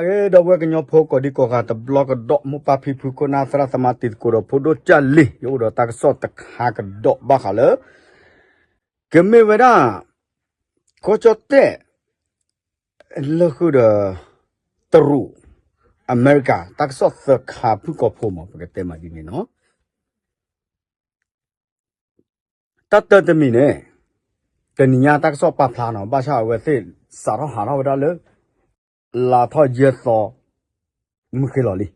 ဒီပုၢ်ဝဲၢ်ကညီဖိကိးဒံကိးဂၤတဘျီကဒီး မိၢ်ပၢ်ဖံဖုခိၣ်နၢ်သရၣ်သမါတံၤသကိးဒီးဖိဒိၣ်ကၢ်လံၤ ယအိၣ်ဒီးတၢ်ကစီၣ်တခါကဒီးဘၣ်ဃးလၢ ကမ့ၢ်ဝဲဒၣ် ကီၢ်ကၠီၣ်တဲၣ် လၢဃုာ်ဒီး တရူး အမဲရကၤ တၢ်ကစီၣ်သၢခါဖုၣ်ကိာ်ဖိမး ပကတဲမးဒ်န့ၣ်နီၤ. တၢ်တၢတမံၤန့ၣ် တနံၤညါတၢ်ကစီၣ်ပာ်ဖျါနီၤ ဘၣ်ဆၣ်အဝဲသ့ၣ်စးထီၣ်ဟးထီၣ်ဝဲဒၣ်လၢ လါထီၣ်ယဲၢ်သီ မုၢ်ဃ့လီၤလံ.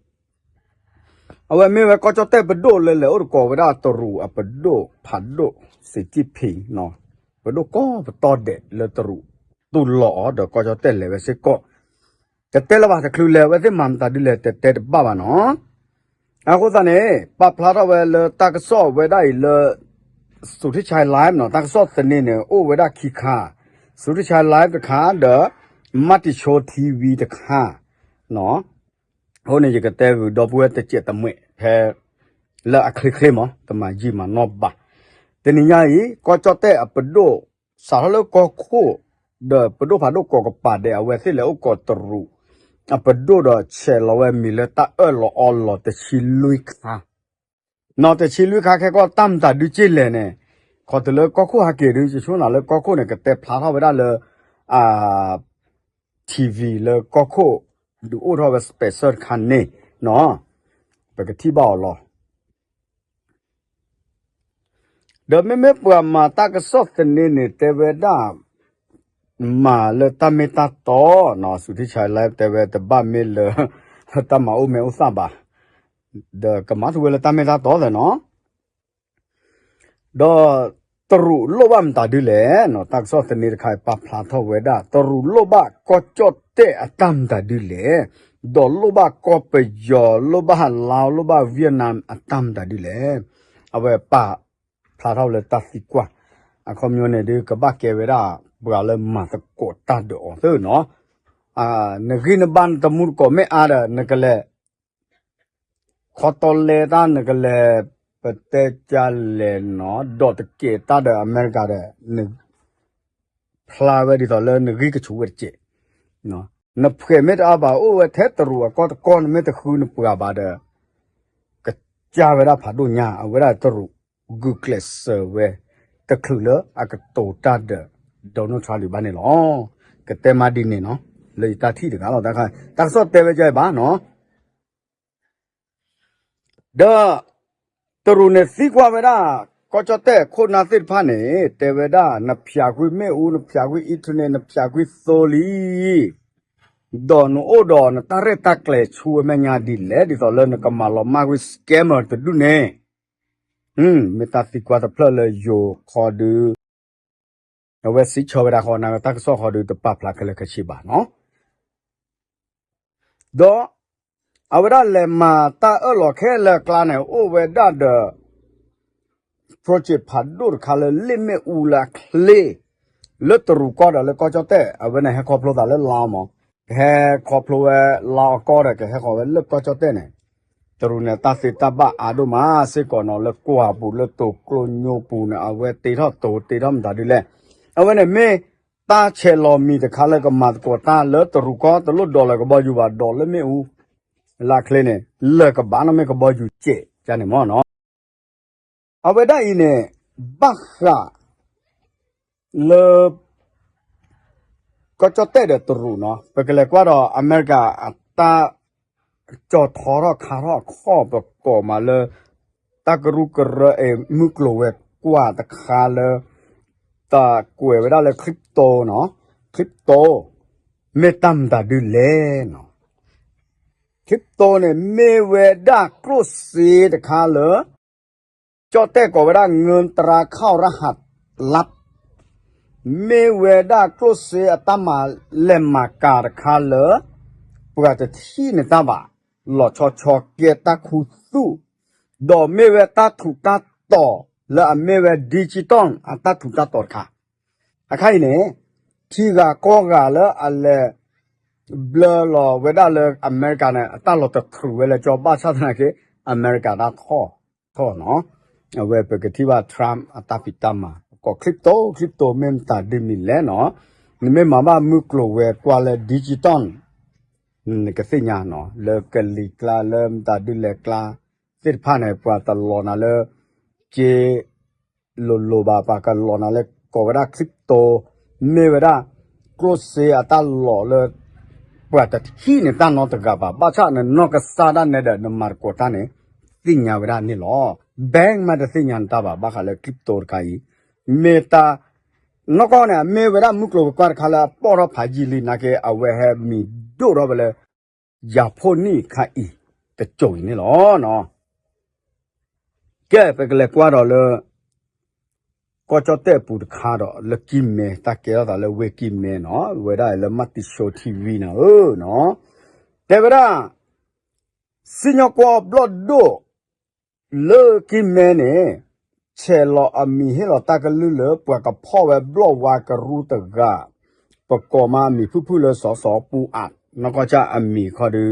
အဝဲမ့ၢ်ဝဲကီၢ်ကၠီၣ်တဲၣ်ပဒိၣ်လၢလဲၤအိၣ်တကိးဝဲဒၣ်တရူးအပဒိၣ်ဖးဒိၣ် စံးကံၣ်ဖံး ပဒိၣ်ကိးပတီၢ်ဒဲးလၢတရူးတူၢ်လိာ်အီၤဒီးကီၢ်ကၠီၣ်တဲၣ်လဲၤဝဲစ့ၢ်ကီး တတဲလၢၤဘၣ်တချုးလဲၤ အဝဲသ့ၣ်မၤမတၤဒ်လဲၣ် တတဲတဘၣ်ဘၣ်နီၤ. အဃိသတးန့ၣ် ပာ်ဖျါထီၣ်ဝဲလၢတၢ်ကစီၣ်ဝဲဒၣ်အံၤလၢ စူၤထံၣ်ဆဲ live နီၤ တၢ်ကစီၣ်သန့န့ၣ် အိၣ်ဝဲဒၣ်ခံခါ, စူၤထံၣ်ဆဲ live တခါ ဒီး မၤတံၤဆိ ထံဝံၤ တခါ အဃိန့ၣ် ယကတဲဂုာ်ဒီပုၢ်ဝဲၢ်တစဲးတမှဲးဖဲ လၢအချ့ချ့မး တမၤယံာ်မၤနီၢ်ဘၣ်. တနံၤညါအံၤ ကီၢ်ကၠီၣ်တဲၣ်အပဒိၣ် စးထီၣ်လၢကီၢ်ခိၣ် ဒီးပဒိၣ်ဖးဒိၣ်ကိးကပၤဒဲး အဝဲသ့ၣ်လဲၤအိၣ်ကိးတရူး အပဒိၣ်ဒီးဆဲးလီၤဝဲမံၤလၢတၢ်အၢၣ်လီၤအီလီၤတဆံလွံၢ်ခါ နီၤ တဆံလွံၢ်ခါခဲကီၢ်တၢ်မတၤဒုက့ၢ်လဲၣ်န့ၣ် ခီတုၤလၢကီၢ်ခိၣ်ဟးက့ၤဒု ယဆိကမိၣ်လၢကီၢ်ခိၣ်န့ၣ် ကတဲဖျါထီၣ်ဝဲဒၣ်လၢ အ ထံဝံၤ လၢကီၢ်ခိၣ် ဒုးအိၣ်ထီၣ်ဝဲ special တခါန့ၣ်နီၤ ပကထံၣ်ဘၣ်အီၤလီၤ. ဒီးမ့မ့ၢ်ပှၤမၤတၢ်ကစီၣ်သန့န့ၣ် တဲဝဲဒၣ် မၤလၢတၢ်မ့ၢ်တၢ်တီနီၤ စူၤထံၣ်ဆဲ live တဲဝဲတဘၣ်မ့ၢ်လၢ တၢ်မၤအိၣ်မဲာ်အိၣ်သၣ်ဘၣ် ဒီးကမၤထူဝဲလၢတၢ်မ့ၢ်တၢ်တီသ့ၣ်နီၤ ဒီးတရူးလိၣ်ဘၣ်မတၤဒုလဲၣ်နီၤ တၢ်ကစီၣ်သန့တခါပာ်ဖျါထီၣ်ဝဲဒၣ် တရူးလိၣ်ဘၣ်ကီၢ်ကၠီၣ်တဲၣ်အတၢ်မတၤဒုလဲၣ်, ဒီးလိၣ်ဘၣ်ကီၢ်ပယီၤ လိၣ်ဘၣ်လါ လိၣ်ဘၣ် Vietnam အတၢ်မတၤဒုလဲၣ်. အဝဲပာ်ဖျါထီၣ်လၢတၢ်သံကွၢ် အခီပညီန့ၣ်ဒု ကဘၣ်ကဲဝဲဒၣ် ပှၤလၢမၤသကိးတၢ်ဒီးအီၤသ့ၣ်နီၤ နဂံၢ်နဘါနတမူတကိးမ့ၢ်အါဒီး နကလဲၤ ခီတီလဲတၢ် နကလဲၤ ပတဲကလဲၣ်နီၤ ဒီးတကဲးတၢ်ဒီးအမဲရကၤဒီး နဖျါဝဲဒ်သိးလၢနဂံၢ်ကဆူးဝဲတကဲး နဖှဲးမ့ၢ်တအါဘၣ် အိၣ်ဝဲထဲတရူးအကီၢ်တကီၢ် နမ့ၢ်တဃုနပှၤဘၣ်ဒီး ကစၢ်ဝဲဒၣ်ဖးဒိၣ်ညါ အဝဲဒၣ်တရူးဂုာ်ကျဲးစၢးဝဲ တချုးလၢအကတိၤတၢ်ဒီး Donald Trump ဒံးဘၣ်န့ၣ်လီၤ. ကတဲမးဒ်န့ၣ်နီၤ လၢယတၢ်ထံၣ်တဂၤလီၤ တၢ်ကစီၣ်တဲဝဲဒ်အံၤဘၣ်နီၤ ဒီး တရူးန့ၣ်သံကွၢ်ဝဲဒၣ် ကီၢ်ကၠီၣ်တဲၣ်ခိၣ်နၢ်သ့ၣ်တဖၣ်န့ၣ် တဲဝဲဒၣ် နဖျးကွံာ်မ့ၣ်အူ နဖျးကွံာ် internet နဖျးကွံာ်သိလံ ဒီးနအိၣ်ဒီးနတၢ်ရဲၣ်တၢ်ကျဲၤဆူအမဲာ်ညါဒ်လဲၣ် ဒ်သိးလၢနကမၤလီၤမၢ်ကွံာ် scammer တဒူၣ်န့ၣ် မ့ၢ်တၢ်သံကွၢ်တဖျၢၣ်လၢယိၤခီဒု အဝဲစံးဆၢဝဲဒၣ်ဃီ နတၢ်ကစီၣ်ဃီဒု တပာ်ဖျါခဲလၢာ်ခဲဆ့ဘၣ်နီၤ ဒီး အဝဲဒၣ်လဲၤမၤတၢ်အၢၣ်လီၤခဲလၢာ်အကျါန့ၣ် အိၣ်ဝဲဒၣ်ဒီး project ဖးဒိၣ်တခါလၢလ့ၣ်မ့ၣ်အူလၢအချ့ လၢတရူးကီၢ်ဒီးလၢကီၢ်ကၠီၣ်တဲၣ် အဝဲန့ၣ်ဟဲခီဖျိသးလၢလါမး ကဟဲခီဖျိဝဲလါအကီၢ်ဒီး ကဟဲဃီၤဝဲလၢကီၢ်ကၠီၣ်တဲၣ်န့ၣ် တရူးန့ၣ် တၢ်သ့တၢ်ဘၣ်အါဒိၣ်မးစ့ၢ်ကီးနီၤ လၢကွၢ်ပူၤလၢတိၤကျိညိပူၤန့ၣ် အဝဲတ့ထီၣ်တိၤတ့ထီၣ်မတၤဒ်လဲၣ် အဝဲန့ၣ်မ့ၢ်တၢ်ဆဲးလီၤမံၤတခါလၢကမၤသကိးတၢ်လၢတရူးကီၢ် တလိၣ်ဒိးလၢကဘီယူၤဘၣ် ဒိးလၢမ့ၣ်အူ လၢအချ့န့ၣ် လၢကဘၣ်နီၢ်မ့ၢ်ကဘီယူၤစဲးကန့ၣ်မ့ၢ်နီၤ အဝဲဒၣ်အံၤန့ၣ် ဘၣ်ဃး လၢ ကီၢ်ကၠီၣ်တဲၣ်ဒီးတရူးနီၤ ပကလဲၤကွၢ်ဒီးအမဲရကၤအတၢ် ကၠီၤထီထီၣ်ခါထီၣ်အခီၣ်ပကိးမးလၢ တၢ်ကရူၢ်ကရၢအံၤ မုၢ်ကျိၤဝဲၤကွာ်တခါလၢ တၢ်ကွဲးဝဲဒၣ်လၢ crypto နီၤ crypto မ့ၢ်တၢ်မတၤဒုလဲၣ်နီၤ crypto န့ၣ် မ့ၢ်ဝဲဒၣ်ကျိၣ်စ့တခါလၢ ကၠီၣ်တဲၣ်ကိးဝဲဒၣ် ငိတရါခီၣ်ရဟးလပ် မ့ၢ်ဝဲဒၣ်ကျိၣ်စ့အတၢ်မၤလဲၤမၤကၤတခါလၢ ပှၤတထံၣ်န့ၢ်တၢ်ဘၣ် လီၤဆီဆီကဲတၢ်ခူသူၣ် ဒီးမ့ၢ်ဝဲတၢ်ထူးတၢ်တီၤလၢအမ့ၢ်ဝဲ digital အတၢ်ထူးတၢ်တီၤတခါ အခါအံၤန့ၣ် ထံဂၤကီၢ်ဂၤလၢအလဲၤ ဘျၢလီၤဝဲဒၣ်လၢအမဲရကၤန့ၣ် အတၢ်လီၤတထြူးဝဲလၢကၠီဘၣ်ဆၣ်သနာ်က့ အမဲရကၤတၢ်ထီၣ်ထီၣ်နီၤ အဝဲပကထံၣ်ဘၣ် Trump အတၢ်ဖံးတၢ်မၤ ကိး crypto crypto မ့ၢ်မတၤဒ်မံၤလဲၣ်နီၤ နမ့ၢ်မၤဘၣ်မုၢ်ကျိၤဝဲၤကွာ်လၢ digital နကသ့ၣ်ညါနီၤ လၢကလံၤကျါ လၢမတၤဒုးလဲၤကျါသ့ၣ်တဖၣ်န့ၣ် ပှၤတလီၤနၤလၢ က့ လိၤလိၤဘၣ် ပှၤကလီၤနၤလၢ ကိးဝဲဒၣ် crypto မ့ၢ်ဝဲဒၣ် ကျိၣ်စ့အတၢ်လီၢ်လၢ ပှၤတထံၣ်န့ၢ်တၢ်နီတဂၤဘၣ်. ဘၣ်ဆၣ်နနီၢ်ကစၢ်ဒၣ်နဲဒၣ် နမၤသကိးတၢ်န့ၣ် သ့ၣ်ညါဝဲဒၣ်န့ၣ်လီၤ. bank မ့ၢ်တသ့ၣ်ညါနတၢ်ဘၣ် ဘၣ်ဃးလၢ crypto တခါအံၤ မ့ၢ်တၢ် နီၢ်ကီၢ်န့ၣ် မ့ၢ်ဝဲဒၣ်မုၢ်ကျိၤဝဲၤကွာ်တခါလၢအပိာ်ထီၣ်ဖးယံာ်လံနာ်က့ အဝဲဟဲမံၤဒိၣ်ထီၣ်ဝဲလၢ ယၤဖိနံၣ်ခါအံၤ တစိၤအံၤန့ၣ်လီၤ. ကဲ ပကလဲၤကွၢ်ဒီးလၢ ကီၢ်ကၠီၣ်တဲၣ်ပူၤတခါဒီး လၢကံၢ်မဲ တၢ်ကဲထီၣ်သးလၢဝ့ၢ်ကံၢ်မဲနီၤ ဝဲဒၣ်လၢ မၢ်တံၣ်ဆိ ထံဝံ နီၤဧၢနီၤ တဲဝဲဒၣ် စံၣ်ညီၣ်ကွီၢ်ဘျီၣ်ဒိၣ် လၢကံၢ်မဲန့ၣ် ဆဲးလီၤအမံၤဟ့ၣ်လီၤတၢ်ကလုၢ်လၢ ပှၤကဖီၣ်ဝဲဘျီၣ်ဝါကရူၢ်တဂၤ ပကိးမးအမံၤဖုၣ်ဖုၣ်လၢ စီၤစီၤပူအး နီၢ်ကီၢ်ဆၣ်အမံၤခီဒု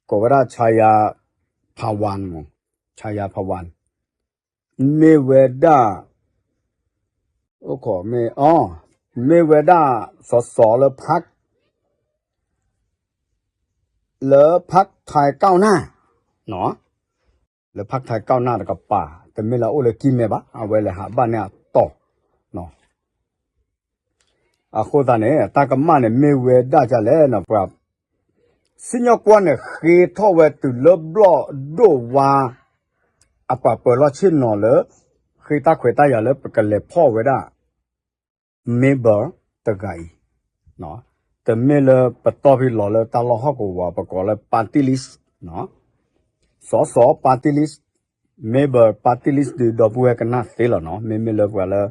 ကိးဝဲဒၣ် ဆါယါ ဖးဝါ မး ဆါယါ ဖးဝါ မ့ၢ်ဝဲဒၣ် အိၣ်ခိးမ့ၢ် အီ မ့ၢ်ဝဲဒၣ် စီၤစီၤလၢ ဖး လၢ ဖးထါကီၢ်နၢ် လၢ ဖးထါကီၢ်နၢ် တကပၤ တမ့ၢ်လၢအအိၣ်လၢကံၢ်မဲဘၣ် အဝဲလဲၤဟးဘၣ်န့ၢ်အတီၤ အဃိသတးန့ၣ် တၢ်ကမၣ်န့ၣ် မ့ၢ်ဝဲဒၣ်ဒ်လဲၣ်နီၤ ပှၤ စံၣ်ညီၣ်ကွီၢ်န့ၣ် ဃ့ထီၣ်ဝဲတုၤလၢဘျီၣ်ဒိၣ်ဝါ အပှၤပၢၤလီၢ်ဆ့ၣ်နီၤလၢ ဃ့တၢ်ခွဲးတၢ်ယာ်လၢပကလဲၤဖီၣ်ဝဲဒၣ် member တဂၤအံၤ တမ့ၢ်လၢပတီၢ်ဖဲလီၤလၢတၢ်လီၢ်ဟီၣ်ကဝီၤ ပကိးလၢ party list စီၤစီၤ party list member party list ဒုး ဒီပုၢ်ဝဲၢ်ကနၣ်သ့လီၤနီၤ မ့မ့ၢ်လၢပှၤလၢ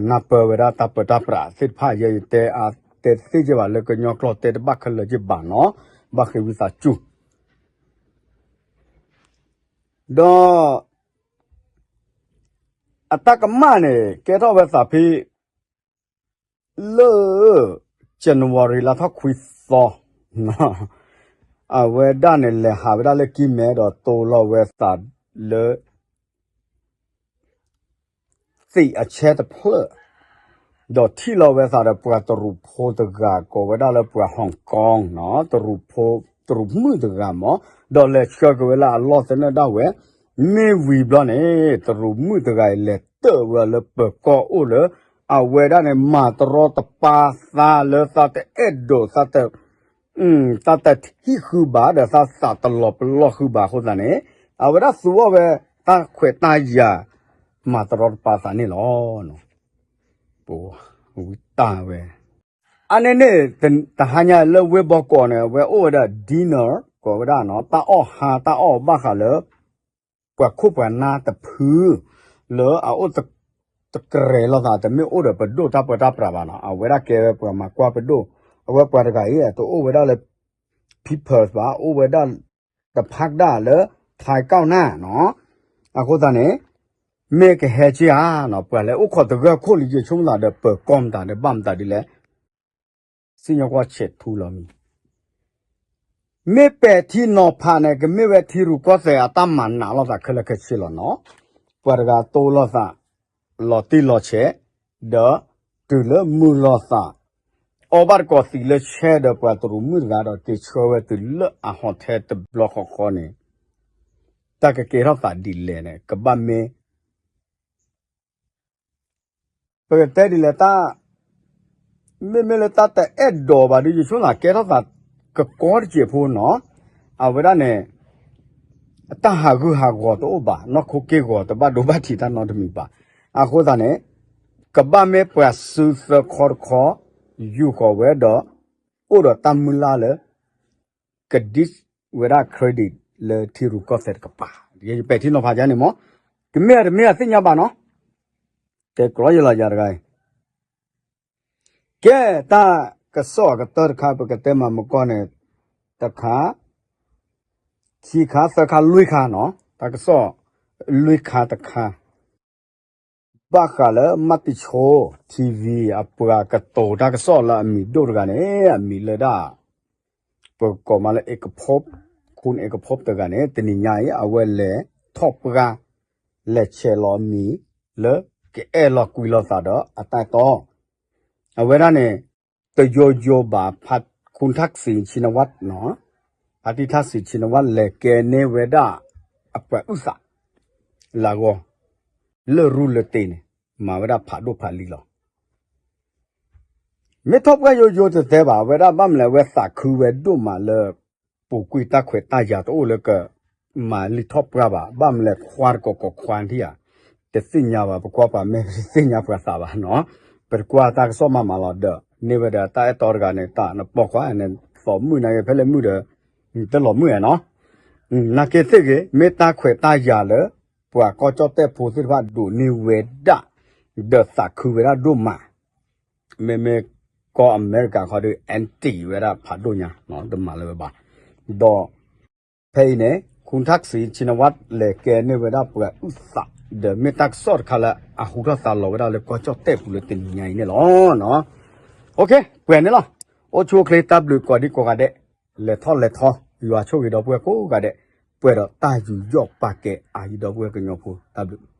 နၢ်ပၢၢ်ဝဲဒၣ်တၢ်ပၢတၢ်ပြးသ့ၣ်တဖၣ် ယဲယတဲအါ တဲတသ့က့ဘၣ် လၢကညီကျိာ်တဲတဘၣ်ခဲလၢာ်က့ဘၣ်နီၤ ဘၣ်ဃ့ဝံသးစူၤ ဒီး အတၢ်ကမၣ်န့ၣ် ကဲထီၣ်ဝဲသးဖဲ လၢ January လါထီၣ်ခွံသီ အဝဲဒၣ်န့ၣ် လဲၤဟးဝဲဒၣ်လၢကံၢ်မဲဒီး တိလီၤဝဲသးလၢ သံးအဆဲတဖျၢၣ် ဒီးထံၣ်လီၤဝဲသးဒီးပှၤတရူးဖိတဂၤ ကိးဝဲဒၣ်လၢပှၤ Hong Kong နီၤ တရူးဖိ တရူးမုၣ်တဂၤမး ဒီးလဲၤဆှၢက့ၤဝဲလၢအလီၢ်သနၢၣ်ဒၣ်ဝဲ မ့ၢ်ဝံၤဘျီန့ၣ် တရူးမုၣ်တဂၤအံၤ လဲၤတၢၣ်ဝဲလၢပၢၤကီၢ်အိၣ်လၢ အဝဲဒၣ်န့ၣ် မၤတရီတပါသးလၢသးတအဲၣ်ဒိး သးတ သးတထံၣ်ဃုာ်ဘၣ် ဒီးသးသးတလီၤပလီၢ်ဃုာ်ဘၣ်အဃိသတးန့ၣ် အဝဲဒၣ်သူအီၣ်ဝဲ တၢ်ခွဲးတၢ်ယာ် မၤတရီတပါသးန့ၣ်လီၤ. ပဝဲ ဝံတၢ်ဝဲ အါန့ၢ်န့ၣ် တဟါညါလၢဝ့ၢ်ဘီကီးန့ၣ် အဝဲအိၣ်ဝဲဒၣ် dinner ကိးဝဲဒၣ်နီၤ တၢ်အီၣ်ဟါတၢ်အီၣ်ဘၣ်ဃးလၢ ပှၤခိၣ်ပှၤနၢ်တဖု လၢအအိၣ် တကြၢးလိာ်သး တမ့ၢ်အိၣ်ဒီးပဒိၣ်တၢ်ပၢတၢ်ပြးဘၣ်နီၤ အဝဲဒၣ်ကဲဝဲပှၤမၤကွၢ်ပဒိၣ် အဝဲပှၤတဂၤအံၤ တအိၣ်ဝဲဒၣ်လၢ People's ဘၣ် အိၣ်ဝဲဒၣ် တဖးဒၣ်လၢ ထါကီၢ်နၢ်နီၤ အဃိသတးန့ၣ် မ့ၢ်ကဟဲက့ၤဧါနီၤ ပှၤလဲၤအိၣ်ခိးတဂၢၢ်ခိၣ်လံ ယဆိကမိၣ်သးဒီးပၢၤကီၢ်မတၤဒီးဘၣ်မတၤဒ်လဲၣ် စံၣ်ညီၣ်ကွီၢ်ဆဲးထူလီၤမံၤ မ့ၢ်ပဲာ်ထံနီၤဖးန့ၣ် ကမ့ၢ်ဝဲထံရူၢ်ကီၢ်သဲးအတၢ်မၤနးလိာ်သးခဲလၢာ်ခဲဆ့လီၤနီၤ ပှၤတဂၤတိလီၤသး လီၤတံၢ်လီၤဆဲး ဒီးတုၤလၢမုာ်လိာ်သး အီဘၣ်တကိးသံးလၢဆဲဒီးပှၤတရူးမုၣ်တဂၤဒီးက့ၤဆှၢဝဲတုၤလၢအ hotel တဘျီဃီဃီန့ၣ် တၢ်ကကဲထီၣ်သးဒ်လဲၣ်န့ၣ် ကဘၣ်မ့ၢ် ပကတဲဒ်လဲၣ်တၢ် မ့မ့ၢ်လၢတၢ်တအဲၣ်ဒိးဘၣ်ဒီး ယဆိကမိၣ်သးကဲထီၣ်သး ကကီတစဲးဖိနီၤ အဝဲဒၣ်န့ၣ် တၢ်ဟးဂူာ်ဟးဂီၤတအိၣ်ဘၣ် နီၢ်ခိက့ၢ်ဂီၤတဘၣ်ဒိဘၣ်ထံးတၢ်နီတမံၤဘၣ် အဃိသတးန့ၣ် ကဘၣ်မ့ၢ်ပှၤစုသၢခီတခီ ယူၢ်ဃီၤဝဲဒီး အိၣ်ဒီးတၢ်မုၢ်လၢ်လၢ ကဒံဝဲဒၣ် credit လၢထံရူၢ်ကီၢ်သဲးတကပၤ ယပဲာ်ထံနီၤဖးယါန့ၣ်မး ကမ့ၢ်တမ့ၢ်အသ့ၣ်ညါဘၣ်နီၤ ကဲကလီယလီၤယၤတဂၤအံၤ ကဲတၢ်ကစီၣ်အကတၢၢ်တခါ ပကတဲမၤမကီၢ်န့ၣ် တခါ ခံခါ သၢခါ လွံၢ်ခါနီၤ တၢ်ကစီၣ် လွံၢ်ခါတခါ ဘၣ်ဃးလၢမၢ်တံၣ်ဆိ TV အပှၤကတိၤတၢ်ကစီၣ်လၢအမံၤဒိၣ်တဂၤန့ၣ် အမံၤလၢဒၣ် ပကိးမးလၢ เอกภพ คุณเอกภพ တဂၤန့ၣ် တနံၤညါအံၤ အဝဲလဲၤထီၣ်ပှၢ် လဲၤဆဲးလီၤအမံၤ လၢကအဲၣ်လီၤကွံလိာ်သးဒီးအတၢ်တီ အဝဲဒၣ်န့ၣ် တယိယိဘၣ် ဖး ဖါတံၢ်ထၣ်စံးဆံနဝါ ဖါတံၢ်ထၣ်စံးဆံနဝါ လဲၤကဲန့ၢ်ဝဲဒၣ် အပှၤအုၣ်သး လၢအဂီၢ် လၢရူလၢတ့ၢ်န့ၣ် မၤဝဲဒၣ်ဖးဒိၣ်ဖးလံၤလီၤ. မ့ၢ်ထီၣ်ပှၢ်ယိယိတသ့ဘၣ် အဝဲဒၣ်ဘၣ်မနုၤလဲၣ် အဝဲသးခုဝဲဒိၣ်မးလၢ ပူၤကွံာ်တၢ်ခွဲးတၢ်ယာ်တအိၣ်လၢက မၤလံာ်ထီၣ်ပှၢ်ဘၣ် ဘၣ်မနုၤလဲၣ် ခွါတကိးကိးခွါထံၣ်ဧါ တသ့ၣ်ညါဘၣ် ပကွၢ်ပှၤမ့ၢ်တသ့ၣ်ညါပှၤသးဘၣ်နီၤ ပတကွၢ်တၢ်ကစီၣ်မးမးလီၤဒီး န့ၢ်ဝဲဒီးတၢ်အဲၣ်တီတဂၤန့ၣ် တၢ်နပိာ်ခွါန့ၣ် သိးမုၣ်နာ်က့ ဖဲလဲၣ်မုၣ်ဒီး တလီၤမုၣ်ဧါနီၤ နာ်က့သ့ၣ်ဂ့ၤ မ့ၢ်တၢ်ခွဲးတၢ်ယာ်လၢ ပှၤကီၢ်ကၠီၣ်တဲၣ်ဖိသ့ၣ်တဖၣ်ဒိးန့ၢ်ဝဲဒၣ် ဒီးသးခုဝဲဒၣ်ဒိၣ်မး မ့မ့ၢ်ကီၢ်အမဲရကၤခီဒီး anti ဝဲဒၣ်ဖးဒိၣ်ညါ တမၤလၢၤဝဲဘၣ်. ဒီး ဖဲအံၤန့ၣ် ဖါတံၢ်ထၣ်စံးဆံနဝါ လဲၤကဲန့ၢ်ဝဲဒၣ်ပှၤအုၣ်သး ဒီးမ့ၢ်တၢ်ကစီၣ်တခါလၢအဟူထီၣ်သါလီၤဝဲဒၣ်လၢကီၢ်ကၠီၣ်တဲၣ်ပူၤလၢတနံၤညါအံၤန့ၣ်လီၤ. ပှဲၤန့ၣ်လီၤ. အိၣ်ဆူၣ်အိၣ်ချ့ တၢ်ဘျုးကိးဒံကိးဂၤဒဲး လဲၤထီၣ်လဲၤထီ ယွၤဆိၣ်ဂ့ၤဒီပုၢ်ဝဲၢ်ကိးဂၤဒဲး ပှဲၤဒီးတၢ်ယူးယီၣ်ပာ်ကဲအါယံၤဒီပုၢ်ဝဲၢ်ကညီဖိ တၢ်ဘျုး